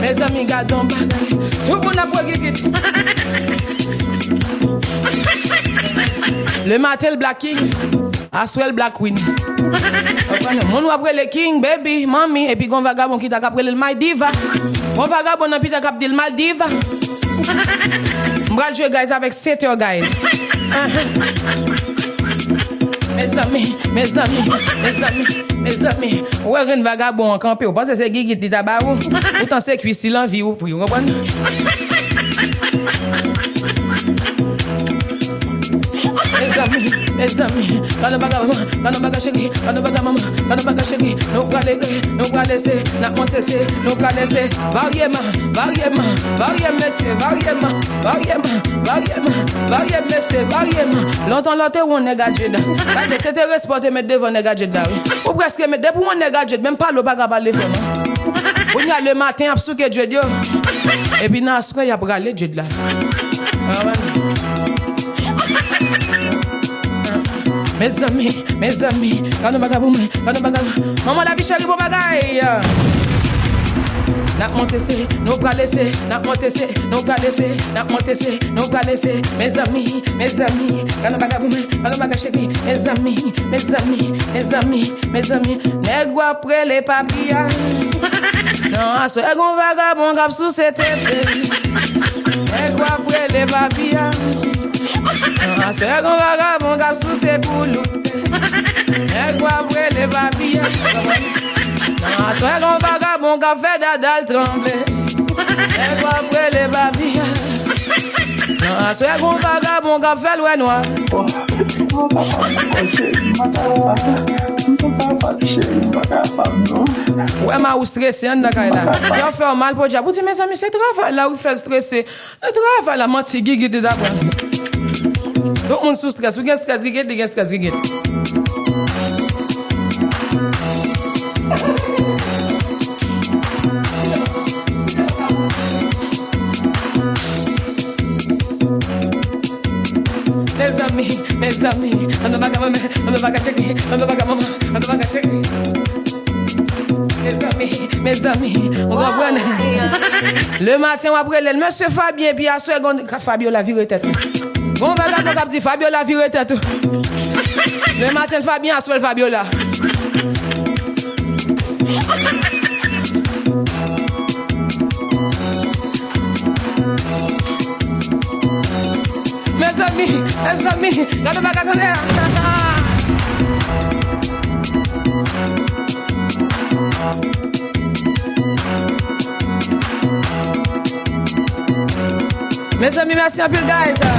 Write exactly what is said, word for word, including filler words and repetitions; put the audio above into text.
Mezanmi, gad yon bagay. Tout moun ap wè Gigit. Le maten, l Black King. Aswè, l Black Queen. Moun w ap rele King, baby, manmi. Epi gon vagabon ki ta k ap rele l My Diva. Gon vagabon nan pita k ap di l My Diva. M pral jwe, guys, avèk setè, guys. Mezanmi, mezanmi, mezanmi, mezanmi. Ou wè grenn vagabon an kanpe, ou panse se gigit li ta ba ou? Poutan se kwis li l anvi ou pri, ou konprann? Mezanmi, mezanmi, gade bagay manman, gade bagay cheri, gade bagay manman, gade bagay cheri. Nou prale, nou prale se, n ap monte se, nou prale se. Varyeman, varyeman, varyem mesye, varyeman, varyeman, varyeman, varyem mesye, varyeman. Lontan lè w te wè yon nèg a dread, gade se te respè w te met devan nèg a dread la wi. Ou prèske met, depi w wè yon nèg a dread, menm pale w pa ka pale frè mwen. Kounye a le maten y ap souke dread yo. Epi nan aswè y ap rale dread la. Mezanmi, mezanmi, gade yon bagay pou mwen, gade yon bagay. Manman lavi cheri bon bagay. N ap monte se, nou prale se, n ap monte se, nou prale se, n ap monte se, nou prale se. Mezanmi, mezanmi, gade yon bagay pou mwen, gade yon bagay cheri. Mezanmi, mezanmi, mezanmi, mezanmi. Nèg w ap rele papi a. Nan aswè gon vagabon k ap souse tete. Nèg w ap rele papi a. Nan aswè gon vagabon k ap souse koulout. Nèg w ap rele papi a. Nan aswè gon vagabon k ap fè dada l tranble. Nèg w ap rele papi a. Nan aswè gon vagabon k ap fè l wè nwa. Ou wè ma ou strese anndan kay la. Yo fè w mal podyab. Ou di mezanmi se travay la wi k fè l strese. E travay la manti gigit li ta pran. Tout moun sou strès. Ou gen strès gigit, li gen strès gigit. Mezanmi, mezanmi, ann bagay manman, ann bagay cheri, ann bagay manman, ann bagay cheri. Mezanmi, mezanmi, ou konprann? Le maten w ap rele l, mesye Fabien, epi aswè gon Fabiola vire tèt ou. Gon vagabon k ap di Fabiola vire tèt ou. Le maten l Fabien, aswè l Fabiola. Mezanmi, mezanmi, gade bagay sa la. Mezanmi, mèsi anpil, guys.